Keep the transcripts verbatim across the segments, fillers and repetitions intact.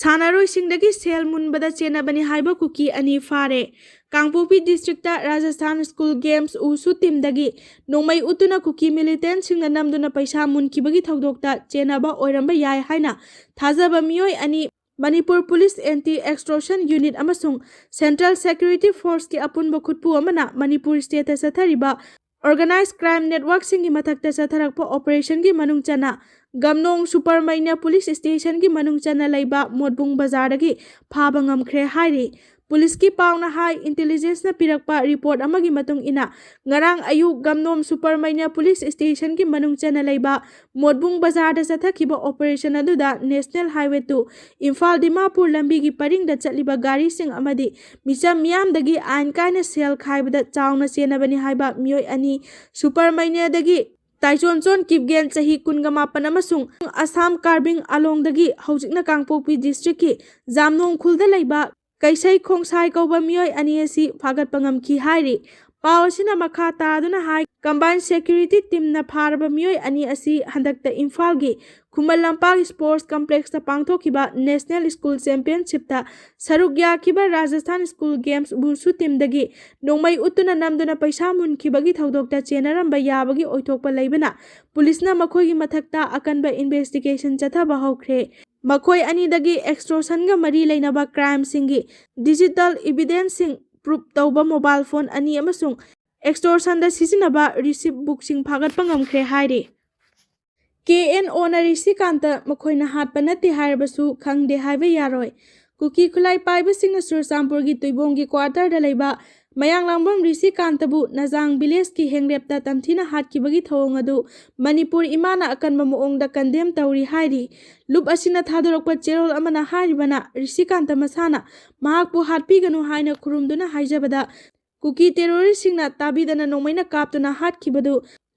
ꯁꯥꯟꯅꯔꯣꯏꯁꯤꯡꯗꯒꯤ ꯁꯦꯜ ꯃꯨꯟꯕꯗ ꯆꯦꯟꯅꯕꯅꯤ ꯍꯥꯏꯕ ꯀꯨꯀꯤ ꯑꯅꯤ ꯐꯥꯔꯦ꯫ ꯀꯥꯡꯄꯣꯛꯄꯤ ꯗꯤꯁꯇ꯭ꯔꯤꯛꯇ ꯔꯥꯖꯁꯊꯥꯟ ꯁ꯭ꯀꯨꯜ ꯒꯦꯝꯁ ꯋꯨꯁꯨ ꯇꯤꯝꯗꯒꯤ ꯅꯣꯡꯃꯩ ꯎꯠꯇꯨꯅ ꯀꯨꯀꯤ ꯃꯤꯂꯤꯇꯦꯟꯁꯤꯡꯅ ꯅꯝꯗꯨꯅ ꯄꯩꯁꯥ ꯃꯨꯟꯈꯤꯕꯒꯤ ꯊꯧꯗꯣꯛꯇ ꯆꯦꯟꯅꯕ ꯑꯣꯏꯔꯝꯕ ꯌꯥꯏ ꯍꯥꯏꯅ ꯊꯥꯖꯕ ꯃꯤꯑꯣꯏ ꯑꯅꯤ ꯃꯅꯤꯄꯨꯔ ꯄꯨꯂꯤꯁ ꯑꯦꯟꯇꯤ ꯑꯦꯛꯁꯇꯣꯔꯁꯟ ꯌꯨꯅꯤꯠ ꯑꯃꯁꯨꯡ ꯁꯦꯟꯇ꯭ꯔꯦꯜ ꯁꯦꯀ꯭ꯌꯨꯔꯤꯇꯤ ꯐꯣꯔꯁꯀꯤ ꯑꯄꯨꯟꯕ ꯈꯨꯠꯄꯨ ꯑꯃꯅ ꯃꯅꯤꯄꯨꯔ ꯁ꯭ꯇꯦꯠꯇ ꯆꯠꯊꯔꯤꯕ ꯑꯣꯔꯒꯅꯥꯏꯖ ꯀ꯭ꯔꯥꯏꯝ ꯅꯦꯠꯋꯥꯔꯛꯁꯤꯡꯒꯤ ꯃꯊꯛꯇ ꯆꯠꯊꯔꯛꯄ ꯑꯣꯄꯔꯦꯁꯟꯒꯤ ꯃꯅꯨꯡ ꯆꯟꯅ ꯒꯝꯅꯣꯡ ꯁꯨꯄꯔꯃꯩꯅ ꯄꯨꯂꯤꯁ ꯁ꯭ꯇꯦꯁꯟꯒꯤ ꯃꯅꯨꯡ ꯆꯟꯅ ꯂꯩꯕ ꯃꯣꯠꯕꯨꯡ ꯕꯖꯥꯔꯗꯒꯤ ꯐꯥꯕ ꯉꯝꯈ꯭ꯔꯦ ꯍꯥꯏꯔꯤ꯫ ꯄꯨꯂꯤꯁꯀꯤ ꯄꯥꯎꯅ ꯍꯥꯏ, ꯏꯟꯇꯦꯂꯤꯖꯦꯟꯁꯅ ꯄꯤꯔꯛꯄ ꯔꯤꯄꯣꯔꯠ ꯑꯃꯒꯤ ꯃꯇꯨꯡ ꯏꯟꯅ, ꯉꯔꯥꯡ ꯑꯌꯨꯛ ꯒꯝꯅꯣꯝ ꯁꯨꯄꯔꯃꯩꯅ ꯄꯨꯂꯤꯁ ꯁ꯭ꯇꯦꯁꯟꯒꯤ ꯃꯅꯨꯡ ꯆꯟꯅ ꯂꯩꯕ ꯃꯣꯠꯕꯨꯡ ꯕꯖꯥꯔꯗ ꯆꯠꯊꯈꯤꯕ ꯑꯣꯄꯔꯦꯁꯟ ꯑꯗꯨꯗ national highway two Imphal Dimapur ꯂꯝꯕꯤꯒꯤ ꯄꯔꯤꯡꯗ ꯆꯠꯂꯤꯕ ꯒꯥꯔꯤꯁꯤꯡ ꯑꯃꯗꯤ ꯃꯤꯆꯝ ꯃꯤꯌꯥꯝꯗꯒꯤ ꯑꯥꯏꯟ ꯀꯥꯏꯅ ꯁꯦꯜ ꯈꯥꯏꯕꯗ ꯆꯥꯎꯅ ꯆꯦꯟꯅꯕꯅꯤ ꯍꯥꯏꯕ ꯃꯤꯑꯣꯏ ꯑꯅꯤ, ꯁꯨꯄꯔꯃꯩꯅꯗꯒꯤ ꯇꯥꯏꯆꯣꯟꯆꯣꯟ ꯀꯤꯞꯒꯦꯟ, ꯆꯍꯤ ꯀꯨꯟꯒ ꯃꯥꯄꯟ, ꯑꯃꯁꯨꯡ ꯑꯁꯥꯝ ꯀꯥꯔꯕꯤꯡ ꯑꯂꯣꯡꯗꯒꯤ ꯍꯧꯖꯤꯛꯅ ꯀꯥꯡꯄꯣꯛꯄꯤ ꯗꯤꯁꯇ꯭ꯔꯤꯛꯀꯤ ꯖꯥꯝꯅꯣꯡ ꯈꯨꯜꯗ ꯂꯩꯕ ꯀꯩꯁꯩ ꯈꯣꯡꯁꯥꯏ ꯀꯧꯕ ꯃꯤꯑꯣꯏ ꯑꯅꯤ ꯑꯁꯤ ꯐꯥꯒꯠꯄ ꯉꯝꯈꯤ ꯍꯥꯏꯔꯤ꯫ ꯄꯥꯎ ꯑꯁꯤꯅ ꯃꯈꯥ ꯇꯥꯗꯨꯅ ꯍꯥꯏ, ꯀꯝꯕꯥꯏꯟ ꯁꯦꯀ꯭ꯌꯨꯔꯤꯇꯤ ꯇꯤꯝꯅ ꯐꯥꯔꯕ ꯃꯤꯑꯣꯏ ꯑꯅꯤ ꯑꯁꯤ ꯍꯟꯗꯛꯇ ꯏꯝꯐꯥꯜꯒꯤ ꯈꯨꯃꯟ ꯂꯝꯄꯥꯛ ꯁ꯭ꯄꯣꯔꯠꯁ ꯀꯝꯄ꯭ꯂꯦꯛꯁꯇ ꯄꯥꯡꯊꯣꯛꯈꯤꯕ ꯅꯦꯁꯅꯦꯜ ꯁ꯭ꯀꯨꯜ ꯆꯦꯝꯄꯤꯌꯟꯁꯤꯞꯇ ꯁꯔꯨꯛ ꯌꯥꯈꯤꯕ ꯔꯥꯖꯁꯊꯥꯟ ꯁ꯭ꯀꯨꯜ ꯒꯦꯝꯁ ꯋꯨꯁꯨ ꯇꯤꯝꯗꯒꯤ ꯅꯣꯡꯃꯩ ꯎꯠꯇꯨꯅ ꯅꯝꯗꯨꯅ ꯄꯩꯁꯥ ꯃꯨꯟꯈꯤꯕꯒꯤ ꯊꯧꯗꯣꯛꯇ ꯆꯦꯟꯅꯔꯝꯕ ꯌꯥꯕꯒꯤ ꯑꯣꯏꯊꯣꯛꯄ ꯂꯩꯕꯅ ꯄꯨꯂꯤꯁꯅ ꯃꯈꯣꯏꯒꯤ ꯃꯊꯛꯇ ꯑꯀꯟꯕ ꯏꯟꯚꯦꯁꯇꯤꯒꯦꯁꯟ ꯆꯠꯊꯕ ꯍꯧꯈ꯭ꯔꯦ꯫ ꯃꯈꯣꯏ ꯑꯅꯤꯗꯒꯤ ꯑꯦꯛꯁꯇꯣꯔꯁꯟꯒ ꯃꯔꯤ ꯂꯩꯅꯕ ꯀ꯭ꯔꯥꯏꯝꯁꯤꯡꯒꯤ ꯗꯤꯖꯤꯇꯦꯜ ꯏꯚꯤꯗꯦꯟꯁꯁꯤꯡ ꯄ꯭ꯔꯨꯞ ꯇꯧꯕ ꯃꯣꯕꯥꯏꯜ ꯐꯣꯟ ꯑꯅꯤ ꯑꯃꯁꯨꯡ ꯑꯦꯛꯁꯇꯣꯔꯁꯟꯗ ꯁꯤꯖꯤꯟꯅꯕ ꯔꯤꯁꯤꯞ ꯕꯨꯛꯁꯤꯡ ꯐꯥꯒꯠꯄ ꯉꯝꯈ꯭ꯔꯦ ꯍꯥꯏꯔꯤ꯫ ꯀꯦ ꯑꯦꯟ ꯑꯣꯅ ꯔꯤꯁꯤꯀꯥꯟꯇ ꯃꯈꯣꯏꯅ ꯍꯥꯠꯄ ꯅꯠꯇꯦ ꯍꯥꯏꯔꯕꯁꯨ ꯈꯪꯗꯦ ꯍꯥꯏꯕ ꯌꯥꯔꯣꯏ꯫ ꯀꯨꯀꯤ ꯈꯨꯠꯂꯥꯏ ꯄꯥꯏꯕꯁꯤꯡꯅ ꯆꯨꯔꯆꯥꯟꯄꯨꯔꯒꯤ ꯇꯨꯏꯕꯣꯡꯒꯤ ꯀ꯭ꯋꯥꯇꯔꯗ ꯂꯩꯕ ꯃꯌꯥꯡꯂꯥꯡꯕꯝ ꯔꯤꯁꯤꯀꯥꯟꯇꯕꯨ ꯅꯖꯥꯡ ꯚꯤꯂꯦꯖꯀꯤ ꯍꯦꯡꯂꯦꯞꯇ ꯇꯝꯊꯤꯅ ꯍꯥꯠꯈꯤꯕꯒꯤ ꯊꯧꯑꯣꯡ ꯑꯗꯨ ꯃꯅꯤꯄꯨꯔ ꯏꯃꯥꯅ ꯑꯀꯟꯕ ꯃꯑꯣꯡꯗ ꯀꯟꯗꯦꯝ ꯇꯧꯔꯤ ꯍꯥꯏꯔꯤ꯫ ꯂꯨꯞ ꯑꯁꯤꯅ ꯊꯥꯗꯣꯔꯛꯄ ꯆꯦꯔꯣꯜ ꯑꯃꯅ ꯍꯥꯏꯔꯤꯕꯅ ꯔꯤꯁꯤꯀꯥꯟꯇ ꯃꯁꯥꯅ ꯃꯍꯥꯛꯄꯨ ꯍꯥꯠꯄꯤꯒꯅꯨ ꯍꯥꯏꯅ ꯈꯨꯔꯨꯝꯗꯨꯅ ꯍꯥꯏꯖꯕꯗ ꯀꯨꯀꯤ ꯇꯦꯔꯣꯔꯤꯁꯁꯤꯡꯅ ꯇꯥꯕꯤꯗꯅ ꯅꯣꯡꯃꯩꯅ ꯀꯥꯞꯇꯨꯅ ꯍꯥꯠꯈꯤꯕꯗꯨ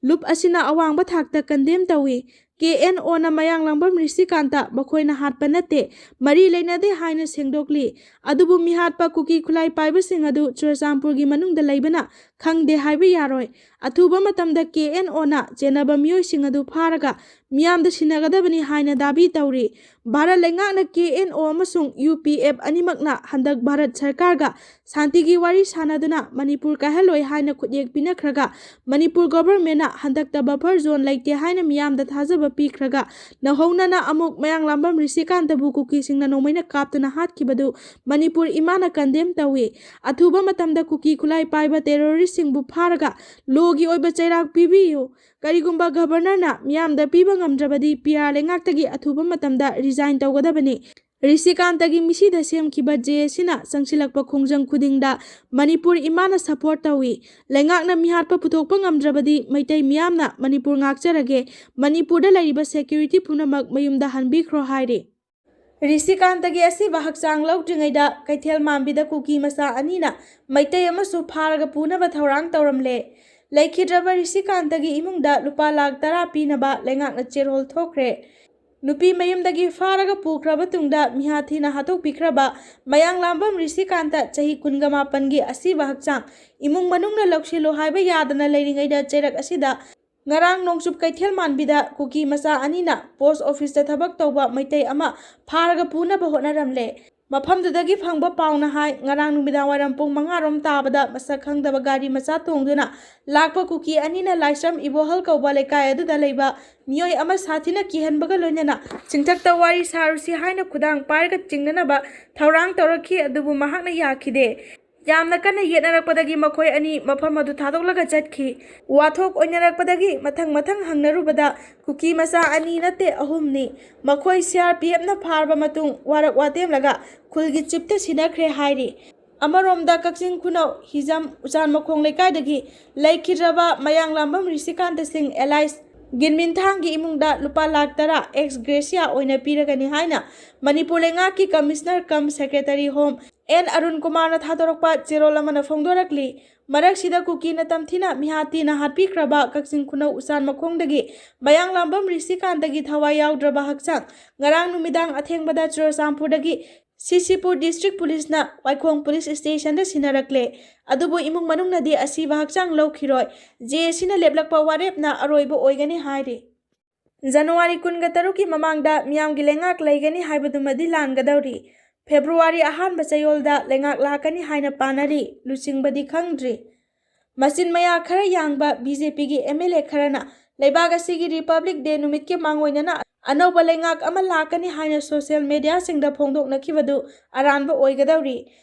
ꯂꯨꯞ ꯑꯁꯤꯅ ꯑꯋꯥꯡꯕ ꯊꯥꯛꯇ ꯀꯟꯗꯦꯝ ꯇꯧꯏ꯫ ꯀꯦ ꯑꯦꯟ ꯑꯣꯅ ꯃꯌꯥꯡꯂꯥꯡꯕꯝ ꯔꯤꯁꯤꯀꯥꯟꯇ ꯃꯈꯣꯏꯅ ꯍꯥꯠꯄ ꯅꯠꯇꯦ, ꯃꯔꯤ ꯂꯩꯅꯗꯦ ꯍꯥꯏꯅ ꯁꯦꯡꯗꯣꯛꯂꯤ꯫ ꯑꯗꯨꯕꯨ ꯃꯤꯍꯥꯠꯄ ꯀꯨꯀꯤ ꯈꯨꯠꯂꯥꯏ ꯄꯥꯏꯕꯁꯤꯡ ꯑꯗꯨ ꯆꯨꯔꯆꯥꯟꯄꯨꯔꯒꯤ ꯃꯅꯨꯡꯗ ꯂꯩꯕꯅ ꯈꯪꯗꯦ ꯍꯥꯏꯕ ꯌꯥꯔꯣꯏ꯫ ꯑꯊꯨꯕ ꯃꯇꯝꯗ ꯀꯦ ꯑꯦꯟ ꯑꯣꯅ ꯆꯦꯟꯅꯕ ꯃꯤꯑꯣꯏꯁꯤꯡ ꯑꯗꯨ ꯐꯥꯔꯒ ꯃꯤꯌꯥꯝꯗ ꯁꯤꯟꯅꯒꯗꯕꯅꯤ ꯍꯥꯏꯅ ꯗꯥꯕꯤ ꯇꯧꯔꯤ꯫ ꯚꯥꯔꯠ ꯂꯩꯉꯥꯛꯅ ꯀꯦ ꯑꯦꯟ ꯑꯣ ꯑꯃꯁꯨꯡ ꯌꯨ ꯄꯤ ꯑꯦꯐ ꯑꯅꯤꯃꯛꯅ ꯍꯟꯗꯛ ꯚꯥꯔꯠ ꯁꯔꯀꯥꯔꯒ ꯁꯥꯟꯇꯤꯒꯤ ꯋꯥꯔꯤ ꯁꯥꯟꯅꯗꯨꯅ ꯃꯅꯤꯄꯨꯔ ꯀꯥꯏꯍꯜꯂꯣꯏ ꯍꯥꯏꯅ ꯈꯨꯠꯌꯦꯛ ꯄꯤꯅꯈ꯭ꯔꯒ, ꯃꯅꯤꯄꯨꯔ ꯒꯣꯚꯔꯟꯃꯦꯟꯠꯅ ꯍꯟꯗꯛꯇ ꯕꯐꯔ ꯖꯣꯟ ꯂꯩꯇꯦ ꯍꯥꯏꯅ ꯃꯤꯌꯥꯝꯗ ꯊꯥꯖꯕ ꯄꯤꯈ꯭ꯔꯒ, ꯅꯧꯍꯧꯅꯅ ꯑꯃꯨꯛ ꯃꯌꯥꯡꯂꯥꯡꯕꯝ ꯔꯤꯁꯤꯀꯥꯟꯇꯕꯨ ꯀꯨꯀꯤꯁꯤꯡꯅ ꯅꯣꯡꯃꯩꯅ ꯀꯥꯞꯇꯨꯅ ꯍꯥꯠꯈꯤꯕꯗꯨ ꯃꯅꯤꯄꯨꯔ ꯏꯃꯥꯅ ꯀꯟꯗꯦꯝ ꯇꯧꯏ꯫ ꯑꯊꯨꯕ ꯃꯇꯝꯗ ꯀꯨꯀꯤ ꯈꯨꯠꯂꯥꯏ ꯄꯥꯏꯕ ꯇꯦꯔꯣꯔꯤꯁꯁꯤꯡꯕꯨ ꯐꯥꯔꯒ ꯂꯣꯒꯤ ꯑꯣꯏꯕ ꯆꯩꯔꯥꯛ ꯄꯤꯕꯤꯌꯨ꯫ ꯀꯔꯤꯒꯨꯝꯕ ꯒꯚꯔꯅꯔꯅ ꯃꯤꯌꯥꯝꯗ ꯄꯤꯕ ꯉꯝꯗ꯭ꯔꯕꯗꯤ ꯄꯤ ꯑꯥꯔ ꯂꯩꯉꯥꯛꯇꯒꯤ ꯑꯊꯨꯕ ꯃꯇꯝꯗ ꯔꯤꯖꯥꯏꯟ ꯇꯧꯒꯗꯕꯅꯤ꯫ ꯔꯤꯁꯤꯀꯥꯟꯇꯒꯤ ꯃꯤꯁꯤꯗ ꯁꯦꯝꯈꯤꯕ ꯖꯦ ꯑꯦꯁꯤꯅ ꯆꯪꯁꯤꯜꯂꯛꯄ ꯈꯣꯡꯖꯪ ꯈꯨꯗꯤꯡꯗ ꯃꯅꯤꯄꯨꯔ ꯏꯃꯥꯅ ꯁꯄꯣꯔꯠ ꯇꯧꯏ꯫ ꯂꯩꯉꯥꯛꯅ ꯃꯤꯍꯥꯠꯄ ꯄꯨꯊꯣꯛꯄ ꯉꯝꯗ꯭ꯔꯕꯗꯤ ꯃꯩꯇꯩ ꯃꯤꯌꯥꯝꯅ ꯃꯅꯤꯄꯨꯔ ꯉꯥꯛꯆꯔꯒꯦ꯫ ꯃꯅꯤꯄꯨꯔꯗ ꯂꯩꯔꯤꯕ ꯁꯦꯀ꯭ꯌꯨꯔꯤꯇꯤ ꯄꯨꯝꯅꯃꯛ ꯃꯌꯨꯝꯗ ꯍꯟꯕꯤꯈ꯭ꯔꯣ ꯍꯥꯏꯔꯤ꯫ ꯔꯤꯁꯤꯀꯥꯟꯇꯒꯤ ꯑꯁꯤꯕ ꯍꯛꯆꯥꯡ ꯂꯧꯗ꯭ꯔꯤꯉꯩꯗ ꯀꯩꯊꯦꯜ ꯃꯥꯟꯕꯤꯗ ꯀꯨꯀꯤ ꯃꯆꯥ ꯑꯅꯤꯅ ꯃꯩꯇꯩ ꯑꯃꯁꯨ ꯐꯥꯔꯒ ꯄꯨꯅꯕ ꯊꯧꯔꯥꯡ ꯇꯧꯔꯝꯂꯦ꯫ ꯂꯩꯈꯤꯗ꯭ꯔꯕ ꯔꯤꯁꯤꯀꯥꯟꯇꯒꯤ ꯏꯃꯨꯡꯗ ꯂꯨꯄꯥ ꯂꯥꯈ ꯇꯔꯥ ꯄꯤꯅꯕ ꯂꯩꯉꯥꯛꯅ ꯆꯦꯔꯣꯜ ꯊꯣꯛꯈ꯭ꯔꯦ꯫ ꯅꯨꯄꯤ ꯃꯌꯨꯝꯗꯒꯤ ꯐꯥꯔꯒ ꯄꯨꯈ꯭ꯔꯕ ꯇꯨꯡꯗ ꯃꯤꯍꯥꯠ ꯊꯤꯅ ꯍꯥꯠꯇꯣꯛꯄꯤꯈ꯭ꯔꯕ ꯃꯌꯥꯡꯂꯥꯡꯕꯝ ꯔꯤꯁꯤꯀꯥꯟꯇ ꯆꯍꯤ ꯀꯨꯟꯒ ꯃꯥꯄꯟꯒꯤ ꯑꯁꯤꯕ ꯍꯛꯆꯥꯡ ꯏꯃꯨꯡ ꯃꯅꯨꯡꯅ ꯂꯧꯁꯤꯜꯂꯨ ꯍꯥꯏꯕ ꯌꯥꯗꯅ ꯂꯩꯔꯤꯉꯩꯗ ꯆꯩꯔꯛ ꯑꯁꯤꯗ ꯉꯔꯥꯡ ꯅꯣꯡꯆꯨꯞ ꯀꯩꯊꯦꯜ ꯃꯥꯟꯕꯤꯗ ꯀꯨꯀꯤ ꯃꯆꯥ ꯑꯅꯤꯅ ꯄꯣꯁ ꯑꯣꯐꯤꯁꯇ ꯊꯕꯛ ꯇꯧꯕ ꯃꯩꯇꯩ ꯑꯃ ꯐꯥꯔꯒ ꯄꯨꯅꯕ ꯍꯣꯠꯅꯔꯝꯂꯦ꯫ ꯃꯐꯝꯗꯨꯗꯒꯤ ꯐꯪꯕ ꯄꯥꯎꯅ ꯍꯥꯏ, ꯉꯔꯥꯡ ꯅꯨꯃꯤꯗꯥꯡ ꯋꯥꯏꯔꯝ ꯄꯨꯡ ꯃꯉꯥ ꯔꯣꯝ ꯇꯥꯕꯗ ꯃꯁꯛ ꯈꯪꯗꯕ ꯒꯥꯔꯤ ꯃꯆꯥ ꯇꯣꯡꯗꯨꯅ ꯂꯥꯛꯄ ꯀꯨꯀꯤ ꯑꯅꯤꯅ ꯂꯥꯏꯁ꯭ꯔꯝ ꯏꯕꯣꯍꯜ ꯀꯧꯕ ꯂꯩꯀꯥꯏ ꯑꯗꯨꯗ ꯂꯩꯕ ꯃꯤꯑꯣꯏ ꯑꯃ ꯁꯥꯊꯤꯅ ꯀꯤꯍꯟꯕꯒ ꯂꯣꯏꯅꯅ ꯆꯤꯡꯊꯛꯇ ꯋꯥꯔꯤ ꯁꯥꯔꯨꯁꯤ ꯍꯥꯏꯅ ꯈꯨꯗꯥꯡ ꯄꯥꯏꯔꯒ ꯆꯤꯡꯅꯅꯕ ꯊꯧꯔꯥꯡ ꯇꯧꯔꯛꯈꯤ, ꯑꯗꯨꯕꯨ ꯃꯍꯥꯛꯅ ꯌꯥꯈꯤꯗꯦ꯫ ꯌꯥꯝꯅ ꯀꯟꯅ ꯌꯦꯠꯅꯔꯛꯄꯗꯒꯤ ꯃꯈꯣꯏ ꯑꯅꯤ ꯃꯐꯝ ꯑꯗꯨ ꯊꯥꯗꯣꯛꯂꯒ ꯆꯠꯈꯤ꯫ ꯋꯥꯊꯣꯛ ꯑꯣꯏꯅꯔꯛꯄꯗꯒꯤ ꯃꯊꯪ ꯃꯊꯪ ꯍꯪꯅꯔꯨꯕꯗ ꯀꯨꯀꯤ ꯃꯆꯥ ꯑꯅꯤ ꯅꯠꯇꯦ, ꯑꯍꯨꯝꯅꯤ꯫ ꯃꯈꯣꯏ ꯁꯤ ꯑꯥꯔ ꯄꯤ ꯑꯦꯐꯅ ꯐꯥꯔꯕ ꯃꯇꯨꯡ ꯋꯥꯔꯛ ꯋꯥꯇꯦꯝꯂꯒ ꯈꯨꯜꯒꯤ ꯆꯤꯞꯇ ꯁꯤꯟꯅꯈ꯭ꯔꯦ ꯍꯥꯏꯔꯤ꯫ ꯑꯃꯔꯣꯝꯗ ꯀꯛꯆꯤꯡ ꯈꯨꯅꯧ ꯍꯤꯖꯝ ꯎꯆꯥꯟ ꯃꯈꯣꯡ ꯂꯩꯀꯥꯏꯗꯒꯤ ꯂꯩꯈꯤꯗ꯭ꯔꯕ ꯃꯌꯥꯡꯂꯥꯡꯕꯝ ꯔꯤꯁꯤꯀꯥꯟꯇ ꯁꯤꯡ ꯑꯦꯂꯥꯏꯁ ꯒꯤꯟꯃꯤꯟꯊꯥꯡꯒꯤ ꯏꯃꯨꯡꯗ ꯂꯨꯄꯥ ꯂꯥꯈ ꯇꯔꯥ ꯑꯦꯛꯁ ꯒ꯭ꯔꯦꯁꯤꯌꯥ ꯑꯣꯏꯅ ꯄꯤꯔꯒꯅꯤ ꯍꯥꯏꯅ ꯃꯅꯤꯄꯨꯔ ꯂꯩꯉꯥꯛꯀꯤ commissioner cum secretary home N Arun ꯀꯨꯃꯥꯔꯅ ꯊꯥꯗꯣꯔꯛꯄ ꯆꯦꯔꯣꯜ ꯑꯃꯅ ꯐꯣꯡꯗꯣꯔꯛꯂꯤ꯫ ꯃꯔꯛꯁꯤꯗ ꯀꯨꯀꯤꯅ ꯇꯝꯊꯤꯅ ꯃꯤꯍꯥꯠ ꯊꯤꯅ ꯍꯥꯠꯄꯤꯈ꯭ꯔꯕ ꯀꯛꯆꯤꯡ ꯈꯨꯅꯧ ꯎꯆꯥꯟ ꯃꯈꯣꯡꯗꯒꯤ ꯃꯌꯥꯡꯂꯥꯝꯕꯝ ꯔꯤꯁꯤꯀꯥꯟꯇꯒꯤ ꯊꯋꯥꯏ ꯌꯥꯎꯗ꯭ꯔꯕ ꯍꯛꯆꯥꯡ ꯉꯔꯥꯡ ꯅꯨꯃꯤꯗꯥꯡ ꯑꯊꯦꯡꯕꯗ ꯆꯨꯔꯆꯥꯟꯄꯨꯔꯗꯒꯤ ꯁꯤꯁꯤꯄꯨꯔ ꯗꯤꯁꯇ꯭ꯔꯤꯛ ꯄꯨꯂꯤꯁꯅ ꯋꯥꯏꯈꯣꯡ ꯄꯨꯂꯤꯁ ꯁ꯭ꯇꯦꯁꯟꯗ ꯁꯤꯟꯅꯔꯛꯂꯦ꯫ ꯑꯗꯨꯕꯨ ꯏꯃꯨꯡ ꯃꯅꯨꯡꯅꯗꯤ ꯑꯁꯤꯕ ꯍꯛꯆꯥꯡ ꯂꯧꯈꯤꯔꯣꯏ꯫ ꯖꯦ ꯑꯦ ꯁꯤꯅ ꯂꯦꯞꯂꯛꯄ ꯋꯥꯔꯦꯞꯅ ꯑꯔꯣꯏꯕ ꯑꯣꯏꯒꯅꯤ ꯍꯥꯏꯔꯤ꯫ ꯖꯅꯋꯥꯔꯤ ꯀꯨꯟꯒ ꯇꯔꯨꯛꯀꯤ ꯃꯃꯥꯡꯗ ꯃꯤꯌꯥꯝꯒꯤ ꯂꯩꯉꯥꯛ ꯂꯩꯒꯅꯤ ꯍꯥꯏꯕꯗꯨꯃꯗꯤ ꯂꯥꯟꯒꯗꯧꯔꯤ꯫ ꯐꯦꯕ꯭ꯔꯨꯋꯥꯔꯤ ꯑꯍꯥꯟꯕ ꯆꯌꯣꯜꯗ ꯂꯩꯉꯥꯛ ꯂꯥꯛꯀꯅꯤ ꯍꯥꯏꯅ ꯄꯥꯅꯔꯤ, ꯂꯨꯆꯤꯡꯕꯗꯤ ꯈꯪꯗ꯭ꯔꯤ꯫ ꯃꯆꯤꯟ ꯃꯌꯥ ꯈꯔ ꯌꯥꯡꯕ ꯕꯤ ꯖꯦ ꯄꯤꯒꯤ ꯑꯦꯝ ꯑꯦꯜ ꯑꯦ ꯈꯔꯅ ꯂꯩꯕꯥꯛ ꯑꯁꯤꯒꯤ ꯔꯤꯄꯕ꯭ꯂꯤꯛ ꯗꯦ ꯅꯨꯃꯤꯠꯀꯤ ꯃꯥꯡꯑꯣꯏꯅꯅ ꯑꯅꯧꯕ ꯂꯩꯉꯥꯛ ꯑꯃ ꯂꯥꯛꯀꯅꯤ ꯍꯥꯏꯅ ꯁꯣꯁꯤꯌꯦꯜ ꯃꯦꯗꯤꯌꯥꯁꯤꯡꯗ ꯐꯣꯡꯗꯣꯛꯅꯈꯤꯕꯗꯨ ꯑꯔꯥꯟꯕ ꯑꯣꯏꯒꯗꯧꯔꯤ꯫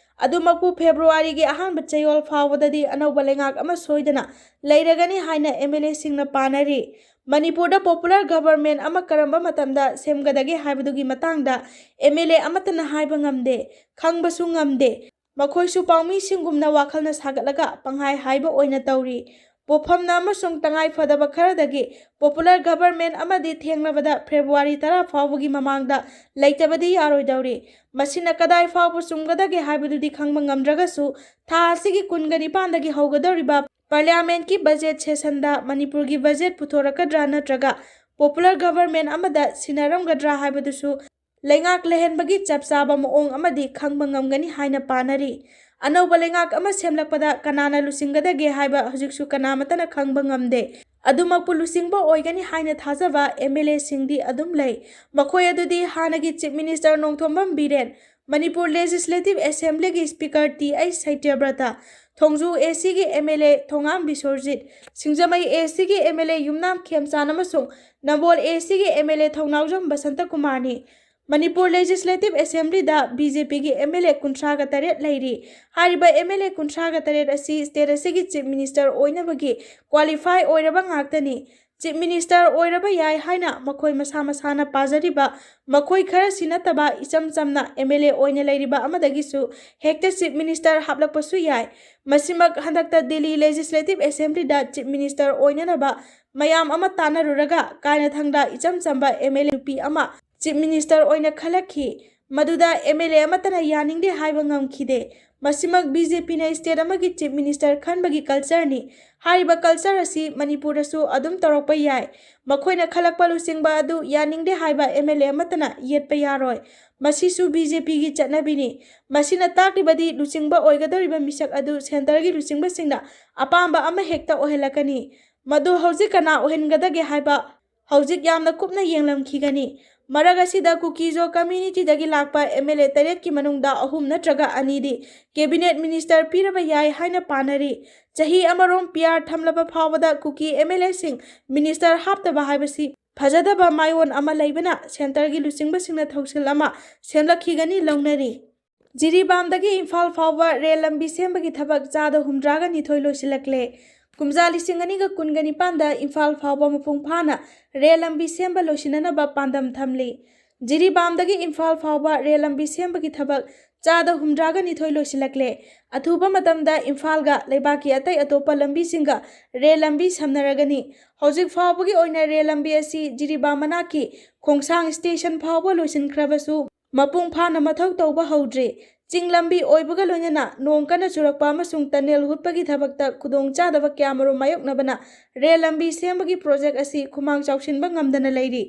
ꯑꯗꯨꯃꯛꯄꯨ ꯐꯦꯕ꯭ꯔꯨꯋꯥꯔꯤꯒꯤ ꯑꯍꯥꯟꯕ ꯆꯌꯣꯜ ꯐꯥꯎꯕꯗꯗꯤ ꯑꯅꯧꯕ ꯂꯩꯉꯥꯛ ꯑꯃ ꯁꯣꯏꯗꯅ ꯂꯩꯔꯒꯅꯤ ꯍꯥꯏꯅ ꯑꯦꯝ ꯑꯦꯜ ꯑꯦꯁꯤꯡꯅ ꯄꯥꯅꯔꯤ꯫ ꯃꯅꯤꯄꯨꯔꯗ ꯄꯣꯄꯨꯂꯔ ꯒꯚꯔꯟꯃꯦꯟ ꯑꯃ ꯀꯔꯝꯕ ꯃꯇꯝꯗ ꯁꯦꯝꯒꯗꯒꯦ ꯍꯥꯏꯕꯗꯨꯒꯤ ꯃꯇꯥꯡꯗ ꯑꯦꯝ ꯑꯦꯜ ꯑꯦ ꯑꯃꯠꯇꯅ ꯍꯥꯏꯕ ꯉꯝꯗꯦ, ꯈꯪꯕꯁꯨ ꯉꯝꯗꯦ꯫ ꯃꯈꯣꯏꯁꯨ ꯄꯥꯎꯃꯤꯁꯤꯡꯒꯨꯝꯅ ꯋꯥꯈꯜꯅ ꯁꯥꯒꯠꯂꯒ ꯄꯪꯍꯥꯏ ꯍꯥꯏꯕ ꯑꯣꯏꯅ ꯇꯧꯔꯤ꯫ ꯄꯣꯠꯐꯝꯅ ꯑꯃꯁꯨꯡ ꯇꯉꯥꯏ ꯐꯗꯕ ꯈꯔꯗꯒꯤ ꯄꯣꯄꯨꯂꯔ ꯒꯚꯔꯟꯃꯦꯟ ꯑꯃꯗꯤ ꯊꯦꯡꯂꯕꯗ ꯐꯦꯕ꯭ꯔꯨꯋꯥꯔꯤ ꯇꯔꯥ ꯐꯥꯎꯕꯒꯤ ꯃꯃꯥꯡꯗ ꯂꯩꯇꯕꯗꯤ ꯌꯥꯔꯣꯏꯗꯧꯔꯤ꯫ ꯃꯁꯤꯅ ꯀꯗꯥꯏ ꯐꯥꯎꯕ ꯆꯨꯝꯒꯗꯒꯦ ꯍꯥꯏꯕꯗꯨꯗꯤ ꯈꯪꯕ ꯉꯝꯗ꯭ꯔꯒꯁꯨ, ꯊꯥ ꯑꯁꯤꯒꯤ ꯀꯨꯟꯒ ꯅꯤꯄꯥꯟꯗꯒꯤ ꯍꯧꯒꯗꯧꯔꯤꯕ ꯄꯥꯔꯂꯤꯌꯥꯃꯦꯟꯠꯀꯤ ꯕꯖꯦꯠ ꯁꯦꯁꯟꯗ ꯃꯅꯤꯄꯨꯔꯒꯤ ꯕꯖꯦꯠ ꯄꯨꯊꯣꯔꯛꯀꯗ꯭ꯔꯥ ꯅꯠꯇ꯭ꯔꯒ ꯄꯣꯄꯨꯂꯔ ꯒꯚꯔꯟꯃꯦꯟ ꯑꯃꯗ ꯁꯤꯟꯅꯔꯝꯒꯗ꯭ꯔꯥ ꯍꯥꯏꯕꯗꯨꯁꯨ ꯂꯩꯉꯥꯛ ꯂꯩꯍꯟꯕꯒꯤ ꯆꯞ ꯆꯥꯕ ꯃꯑꯣꯡ ꯑꯃꯗꯤ ꯈꯪꯕ ꯉꯝꯒꯅꯤ ꯍꯥꯏꯅ ꯄꯥꯅꯔꯤ꯫ ꯑꯅꯧꯕ ꯂꯩꯉꯥꯛ ꯑꯃ ꯁꯦꯝꯂꯛꯄꯗ ꯀꯅꯥꯅ ꯂꯨꯆꯤꯡꯒꯗꯒꯦ ꯍꯥꯏꯕ ꯍꯧꯖꯤꯛꯁꯨ ꯀꯅꯥꯃꯠꯇꯅ ꯈꯪꯕ ꯉꯝꯗꯦ꯫ ꯑꯗꯨꯃꯛꯄꯨ ꯂꯨꯆꯤꯡꯕ ꯑꯣꯏꯒꯅꯤ ꯍꯥꯏꯅ ꯊꯥꯖꯕ ꯑꯦꯝ ꯑꯦꯜ ꯑꯦꯁꯤꯡꯗꯤ ꯑꯗꯨꯝ ꯂꯩ꯫ ꯃꯈꯣꯏ ꯑꯗꯨꯗꯤ ꯍꯥꯟꯅꯒꯤ chief minister Nongthombam Biren, Manipur legislative ꯑꯦꯁꯦꯝꯕ꯭ꯂꯤꯒꯤ speaker T H Satyabrata, Thongju A ꯁꯤꯒꯤ ꯑꯦꯝ ꯑꯦꯜ ꯑꯦ ꯊꯣꯉꯥꯝ ꯕꯤꯁꯣꯔꯖꯤꯠ, ꯁꯤꯡꯖꯃꯩ ꯑꯦ ꯁꯤꯒꯤ ꯑꯦꯝ ꯑꯦꯜ ꯑꯦ ꯌꯨꯝꯅꯥꯝ ꯈꯦꯝꯆꯥꯟ ꯑꯃꯁꯨꯡ ꯅꯝꯕꯣꯜ ꯑꯦ ꯁꯤꯒꯤ M L A Thounaojam Basanta ꯀꯨꯃꯥꯔꯅꯤ꯫ ꯃꯅꯤꯄꯨꯔ ꯂꯦꯖꯤꯁꯂꯦꯇꯤꯚ ꯑꯦꯁꯦꯝꯕ꯭ꯂꯤꯗ ꯕꯤ ꯖꯦ ꯄꯤꯒꯤ ꯑꯦꯝ ꯑꯦꯜ ꯑꯦ ꯀꯨꯟꯊ꯭ꯔꯥꯒ ꯇꯔꯦꯠ ꯂꯩꯔꯤ꯫ ꯍꯥꯏꯔꯤꯕ ꯑꯦꯝ ꯑꯦꯜ ꯑꯦ ꯀꯨꯟꯊ꯭ꯔꯥꯒ ꯇꯔꯦꯠ ꯑꯁꯤ ꯁ꯭ꯇꯦꯠ ꯑꯁꯤꯒꯤ ꯆꯤꯐ ꯃꯤꯅꯤꯁꯇꯔ ꯑꯣꯏꯅꯕꯒꯤ ꯀ꯭ꯋꯥꯂꯤꯐꯥꯏ ꯑꯣꯏꯔꯕ ꯉꯥꯛꯇꯅꯤ꯫ ꯆꯤꯐ ꯃꯤꯅꯤꯁꯇꯔ ꯑꯣꯏꯔꯕ ꯌꯥꯏ ꯍꯥꯏꯅ ꯃꯈꯣꯏ ꯃꯁꯥ ꯃꯁꯥꯅ ꯄꯥꯖꯔꯤꯕ, ꯃꯈꯣꯏ ꯈꯔꯁꯤ ꯅꯠꯇꯕ ꯏꯆꯝ ꯆꯝꯅ ꯑꯦꯝ ꯑꯦꯜ ꯑꯦ ꯑꯣꯏꯅ ꯂꯩꯔꯤꯕ ꯑꯃꯗꯒꯤꯁꯨ ꯍꯦꯛꯇ ꯆꯤꯐ ꯃꯤꯅꯤꯁꯇꯔ ꯍꯥꯞꯂꯛꯄꯁꯨ ꯌꯥꯏ꯫ ꯃꯁꯤꯃꯛ ꯍꯟꯗꯛꯇ ꯗꯤꯜꯂꯤ ꯂꯦꯖꯤꯁꯂꯦꯇꯤꯚ ꯑꯦꯁꯦꯝꯕ꯭ꯂꯤꯗ ꯆꯤꯐ ꯃꯤꯅꯤꯁꯇꯔ ꯑꯣꯏꯅꯅꯕ ꯃꯌꯥꯝ ꯑꯃ ꯇꯥꯟꯅꯔꯨꯔꯒ ꯀꯥꯏꯅꯊꯪꯗ ꯏꯆꯝ ꯆꯝꯕ ꯑꯦꯝ ꯑꯦꯜ ꯑꯦ ꯅꯨꯄꯤ ꯑꯃ ꯆꯤꯐ ꯃꯤꯅꯤꯁꯇꯔ ꯑꯣꯏꯅ ꯈꯜꯂꯛꯈꯤ꯫ ꯃꯗꯨꯗ ꯑꯦꯝ ꯑꯦꯜ ꯑꯦ ꯑꯃꯠꯇꯅ ꯌꯥꯅꯤꯡꯗꯦ ꯍꯥꯏꯕ ꯉꯝꯈꯤꯗꯦ꯫ ꯃꯁꯤꯃꯛ ꯕꯤ ꯖꯦ ꯄꯤꯅ state ꯑꯃꯒꯤ chief minister ꯈꯟꯕꯒꯤ cultureꯅꯤ꯫ ꯍꯥꯏꯔꯤꯕ culture ꯑꯁꯤ ꯃꯅꯤꯄꯨꯔꯗꯁꯨ ꯑꯗꯨꯝ ꯇꯧꯔꯛꯄ ꯌꯥꯏ꯫ ꯃꯈꯣꯏꯅ ꯈꯜꯂꯛꯄ ꯂꯨꯆꯤꯡꯕ ꯑꯗꯨ ꯌꯥꯅꯤꯡꯗꯦ ꯍꯥꯏꯕ ꯑꯦꯝ ꯑꯦꯜ ꯑꯦ ꯑꯃꯠꯇꯅ ꯌꯦꯠꯄ ꯌꯥꯔꯣꯏ꯫ ꯃꯁꯤꯁꯨ ꯕꯤ ꯖꯦ ꯄꯤꯒꯤ ꯆꯠꯅꯕꯤꯅꯤ꯫ ꯃꯁꯤꯅ ꯇꯥꯛꯂꯤꯕꯗꯤ ꯂꯨꯆꯤꯡꯕ ꯑꯣꯏꯒꯗꯧꯔꯤꯕ ꯃꯤꯁꯛ ꯑꯗꯨ centreꯒꯤ ꯂꯨꯆꯤꯡꯕꯁꯤꯡꯅ ꯑꯄꯥꯝꯕ ꯑꯃ ꯍꯦꯛꯇ ꯑꯣꯏꯍꯜꯂꯛꯀꯅꯤ꯫ ꯃꯗꯨ ꯍꯧꯖꯤꯛ ꯀꯅꯥ ꯑꯣꯏꯍꯟꯒꯗꯒꯦ ꯍꯥꯏꯕ ꯍꯧꯖꯤꯛ ꯌꯥꯝꯅ ꯀꯨꯞꯅ ꯌꯦꯡꯂꯝꯈꯤꯒꯅꯤ꯫ ꯃꯔꯛ ꯑꯁꯤꯗ ꯀꯨꯀꯤꯖꯣ communityꯗꯒꯤ ꯂꯥꯛꯄ ꯑꯦꯝ ꯑꯦꯜ ꯑꯦ ꯇꯔꯦꯠꯀꯤ ꯃꯅꯨꯡꯗ ꯑꯍꯨꯝ ꯅꯠꯇ꯭ꯔꯒ ꯑꯅꯤꯗꯤ cabinet minister ꯄꯤꯔꯕ ꯌꯥꯏ ꯍꯥꯏꯅ ꯄꯥꯅꯔꯤ꯫ ꯆꯍꯤ ꯑꯃꯔꯣꯝ ꯄꯤ ꯑꯥꯔ ꯊꯝꯂꯕ ꯐꯥꯎꯕꯗ ꯀꯨꯀꯤ ꯑꯦꯝ ꯑꯦꯜ ꯑꯦꯁꯤꯡ minister ꯍꯥꯞꯇꯕ ꯍꯥꯏꯕꯁꯤ ꯐꯖꯗꯕ ꯃꯥꯏꯑꯣꯟ ꯑꯃ ꯂꯩꯕꯅ centreꯒꯤ ꯂꯨꯆꯤꯡꯕꯁꯤꯡꯅ ꯊꯧꯁꯤꯜ ꯑꯃ ꯁꯦꯝꯂꯛꯈꯤꯒꯅꯤ ꯂꯧꯅꯔꯤ꯫ ꯖꯤꯔꯤꯕꯥꯝꯗꯒꯤ ꯏꯝꯐꯥꯜ ꯐꯥꯎꯕ ꯔꯦꯜ ꯂꯝꯕꯤ ꯁꯦꯝꯕꯒꯤ ꯊꯕꯛ ꯆꯥꯗ ꯍꯨꯝꯗ꯭ꯔꯥꯒ ꯅꯤꯊꯣꯏ ꯂꯣꯏꯁꯤꯜꯂꯛꯂꯦ꯫ ꯀꯨꯝꯖꯥ ꯂꯤꯁꯤꯡ ꯑꯅꯤꯒ ꯀꯨꯟꯒ ꯅꯤꯄꯥꯟꯗ ꯏꯝꯐꯥꯜ ꯐꯥꯎꯕ ꯃꯄꯨꯡ ꯐꯥꯅ ꯔꯦꯜ ꯂꯝꯕꯤ ꯁꯦꯝꯕ ꯂꯣꯏꯁꯤꯟꯅꯅꯕ ꯄꯥꯟꯗꯝ ꯊꯝꯂꯤ꯫ ꯖꯤꯔꯤꯕꯥꯝꯗꯒꯤ ꯏꯝꯐꯥꯜ ꯐꯥꯎꯕ ꯔꯦꯜ ꯂꯝꯕꯤ ꯁꯦꯝꯕꯒꯤ ꯊꯕꯛ ꯆꯥꯗ ꯍꯨꯝꯗ꯭ꯔꯥꯒ ꯅꯤꯊꯣꯏ ꯂꯣꯏꯁꯤꯜꯂꯛꯂꯦ꯫ ꯑꯊꯨꯕ ꯃꯇꯝꯗ ꯏꯝꯐꯥꯜꯒ ꯂꯩꯕꯥꯛꯀꯤ ꯑꯇꯩ ꯑꯇꯣꯞꯄ ꯂꯝꯕꯤꯁꯤꯡꯒ ꯔꯦꯜ ꯂꯝꯕꯤ ꯁꯝꯅꯔꯒꯅꯤ꯫ ꯍꯧꯖꯤꯛ ꯐꯥꯎꯕꯒꯤ ꯑꯣꯏꯅ ꯔꯦꯜ ꯂꯝꯕꯤ ꯑꯁꯤ ꯖꯤꯔꯤꯕꯥꯝ ꯃꯅꯥꯛꯀꯤ ꯈꯣꯡꯁꯥꯡ station ꯐꯥꯎꯕ ꯂꯣꯏꯁꯤꯟꯈ꯭ꯔꯕꯁꯨ, ꯃꯄꯨꯡ ꯐꯥꯅ ꯃꯊꯧ ꯇꯧꯕ ꯍꯧꯗ꯭ꯔꯤ꯫ ꯆꯤꯡ ꯂꯝꯕꯤ ꯑꯣꯏꯕꯒ ꯂꯣꯏꯅꯅ ꯅꯣꯡ ꯀꯟꯅ ꯆꯨꯔꯛꯄ ꯑꯃꯁꯨꯡ tunnel ꯍꯨꯠꯄꯒꯤ ꯊꯕꯛꯇ ꯈꯨꯗꯣꯡꯆꯥꯗꯕ ꯀꯌꯥꯃꯔꯨꯝ ꯃꯥꯌꯣꯛꯅꯕꯅ ꯔꯦꯜ ꯂꯝꯕꯤ ꯁꯦꯝꯕꯒꯤ project ꯑꯁꯤ ꯈꯨꯃꯥꯡ ꯆꯥꯎꯁꯤꯟꯕ ꯉꯝꯗꯅ ꯂꯩꯔꯤ꯫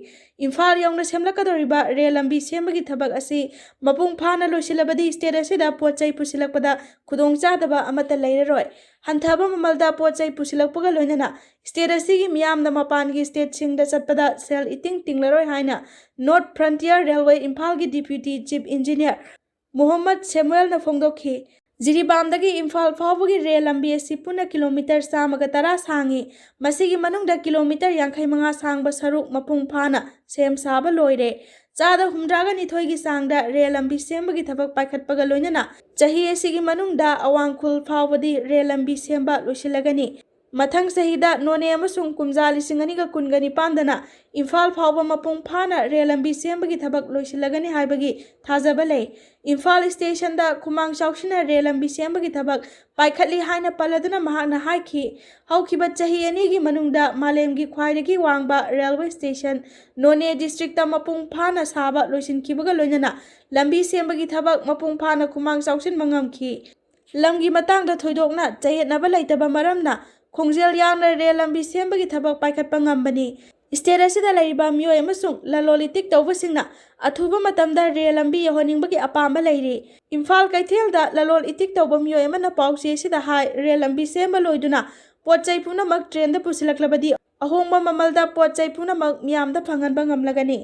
ꯏꯝꯐꯥꯜ ꯌꯧꯅ ꯁꯦꯝꯂꯛꯀꯗꯧꯔꯤꯕ ꯔꯦꯜ ꯂꯝꯕꯤ ꯁꯦꯝꯕꯒꯤ ꯊꯕꯛ ꯑꯁꯤ ꯃꯄꯨꯡ ꯐꯥꯅ ꯂꯣꯏꯁꯤꯜꯂꯕꯗꯤ state ꯑꯁꯤꯗ ꯄꯣꯠ ꯆꯩ ꯄꯨꯁꯤꯜꯂꯛꯄꯗ ꯈꯨꯗꯣꯡꯆꯥꯗꯕ ꯑꯃꯠꯇ ꯂꯩꯔꯔꯣꯏ꯫ ꯍꯟꯊꯕ ꯃꯃꯜꯗ ꯄꯣꯠ ꯆꯩ ꯄꯨꯁꯤꯜꯂꯛꯄꯒ ꯂꯣꯏꯅꯅ state ꯑꯁꯤꯒꯤ ꯃꯤꯌꯥꯝꯅ ꯃꯄꯥꯟꯒꯤ stateꯁꯤꯡꯗ ꯆꯠꯄꯗ ꯁꯦꯜ ꯏꯇꯤꯡ ꯇꯤꯡꯂꯔꯣꯏ ꯍꯥꯏꯅ North Frontier Railway ꯏꯝꯐꯥꯜꯒꯤ deputy chief engineer ꯃꯨꯍꯝꯃꯗ ꯁꯦꯃꯨꯑꯦꯜꯅ ꯐꯣꯡꯗꯣꯛꯈꯤ꯫ ꯖꯤꯔꯤꯕꯥꯝꯗꯒꯤ ꯏꯝꯐꯥꯜ ꯐꯥꯎꯕꯒꯤ ꯔꯦꯜ ꯂꯝꯕꯤ ꯑꯁꯤ ꯄꯨꯟꯅ ꯀꯤꯂꯣꯃꯤꯇꯔ ꯆꯥꯝꯃꯒ ꯇꯔꯥ ꯁꯥꯡꯏ꯫ ꯃꯁꯤꯒꯤ ꯃꯅꯨꯡꯗ ꯀꯤꯂꯣꯃꯤꯇꯔ ꯌꯥꯡꯈꯩ ꯃꯉꯥ ꯁꯥꯡꯕ ꯁꯔꯨꯛ ꯃꯄꯨꯡ ꯐꯥꯅ ꯁꯦꯝ ꯁꯥꯕ ꯂꯣꯏꯔꯦ꯫ ꯆꯥꯗ ꯍꯨꯝꯗ꯭ꯔꯥꯒ ꯅꯤꯊꯣꯏꯒꯤ ꯆꯥꯡꯗ ꯔꯦꯜ ꯂꯝꯕꯤ ꯁꯦꯝꯕꯒꯤ ꯊꯕꯛ ꯄꯥꯏꯈꯠꯄꯒ ꯂꯣꯏꯅꯅ ꯆꯍꯤ ꯑꯁꯤꯒꯤ ꯃꯅꯨꯡꯗ ꯑꯋꯥꯡ ꯈꯨꯜ ꯐꯥꯎꯕꯗꯤ ꯔꯦꯜ ꯂꯝꯕꯤ ꯁꯦꯝꯕ ꯂꯣꯏꯁꯤꯜꯂꯒꯅꯤ꯫ ꯃꯊꯪ ꯆꯍꯤꯗ ꯅꯣꯅꯦ ꯑꯃꯁꯨꯡ ꯀꯨꯝꯖꯥ ꯂꯤꯁꯤꯡ ꯑꯅꯤꯒ ꯀꯨꯟꯒ ꯅꯤꯄꯥꯟꯗꯅ ꯏꯝꯐꯥꯜ ꯐꯥꯎꯕ ꯃꯄꯨꯡ ꯐꯥꯅ ꯔꯦꯜ ꯂꯝꯕꯤ ꯁꯦꯝꯕꯒꯤ ꯊꯕꯛ ꯂꯣꯏꯁꯤꯜꯂꯒꯅꯤ ꯍꯥꯏꯕꯒꯤ ꯊꯥꯖꯕ ꯂꯩ꯫ ꯏꯝꯐꯥꯜ ꯁ꯭ꯇꯦꯁꯟꯗ ꯈꯨꯃꯥꯡ ꯆꯥꯎꯁꯤꯟꯅ ꯔꯦꯜ ꯂꯝꯕꯤ ꯁꯦꯝꯕꯒꯤ ꯊꯕꯛ ꯄꯥꯏꯈꯠꯂꯤ ꯍꯥꯏꯅ ꯄꯜꯂꯗꯨꯅ ꯃꯍꯥꯛꯅ ꯍꯥꯏꯈꯤ, ꯍꯧꯈꯤꯕ ꯆꯍꯤ ꯑꯅꯤꯒꯤ ꯃꯅꯨꯡꯗ ꯃꯥꯂꯦꯝꯒꯤ ꯈ꯭ꯋꯥꯏꯗꯒꯤ ꯋꯥꯡꯕ ꯔꯦꯜꯋꯦ ꯁ꯭ꯇꯦꯁꯟ ꯅꯣꯅꯦ ꯗꯤꯁꯇ꯭ꯔꯤꯛꯇ ꯃꯄꯨꯡ ꯐꯥꯅ ꯁꯥꯕ ꯂꯣꯏꯁꯤꯟꯈꯤꯕꯒ ꯂꯣꯏꯅꯅ ꯂꯝꯕꯤ ꯁꯦꯝꯕꯒꯤ ꯊꯕꯛ ꯃꯄꯨꯡ ꯐꯥꯅ ꯈꯨꯃꯥꯡ ꯆꯥꯎꯁꯤꯟꯕ ꯉꯝꯈꯤ꯫ ꯂꯝꯒꯤ ꯃꯇꯥꯡꯗ ꯊꯣꯏꯗꯣꯛꯅ ꯆꯌꯦꯠꯅꯕ ꯂꯩꯇꯕ ꯃꯔꯝꯅ ꯈꯣꯡꯖꯦꯜ ꯌꯥꯡꯅ ꯔꯦꯜ ꯂꯝꯕꯤ ꯁꯦꯝꯕꯒꯤ ꯊꯕꯛ ꯄꯥꯏꯈꯠꯄ ꯉꯝꯕꯅꯤ꯫ ꯁ꯭ꯇꯦꯠ ꯑꯁꯤꯗ ꯂꯩꯔꯤꯕ ꯃꯤꯑꯣꯏ ꯑꯃꯁꯨꯡ ꯂꯂꯣꯟ ꯏꯇꯤꯛ ꯇꯧꯕꯁꯤꯡꯅ ꯑꯊꯨꯕ ꯃꯇꯝꯗ ꯔꯦꯜ ꯂꯝꯕꯤ ꯌꯧꯍꯟꯅꯤꯡꯕꯒꯤ ꯑꯄꯥꯝꯕ ꯂꯩꯔꯤ꯫ ꯏꯝꯐꯥꯜ ꯀꯩꯊꯦꯜꯗ ꯂꯂꯣꯟ ꯏꯇꯤꯛ ꯇꯧꯕ ꯃꯤꯑꯣꯏ ꯑꯃꯅ ꯄꯥꯎꯆꯦ ꯑꯁꯤꯗ ꯍꯥꯏ, ꯔꯦꯜ ꯂꯝꯕꯤ ꯁꯦꯝꯕ ꯂꯣꯏꯗꯨꯅ ꯄꯣꯠ ꯆꯩ ꯄꯨꯝꯅꯃꯛ ꯇ꯭ꯔꯦꯟꯗ ꯄꯨꯁꯤꯜꯂꯛꯂꯕꯗꯤ ꯑꯍꯣꯡꯕ ꯃꯃꯜꯗ ꯄꯣꯠ ꯆꯩ ꯄꯨꯝꯅꯃꯛ ꯃꯤꯌꯥꯝꯗ ꯐꯪꯍꯟꯕ ꯉꯝꯂꯒꯅꯤ꯫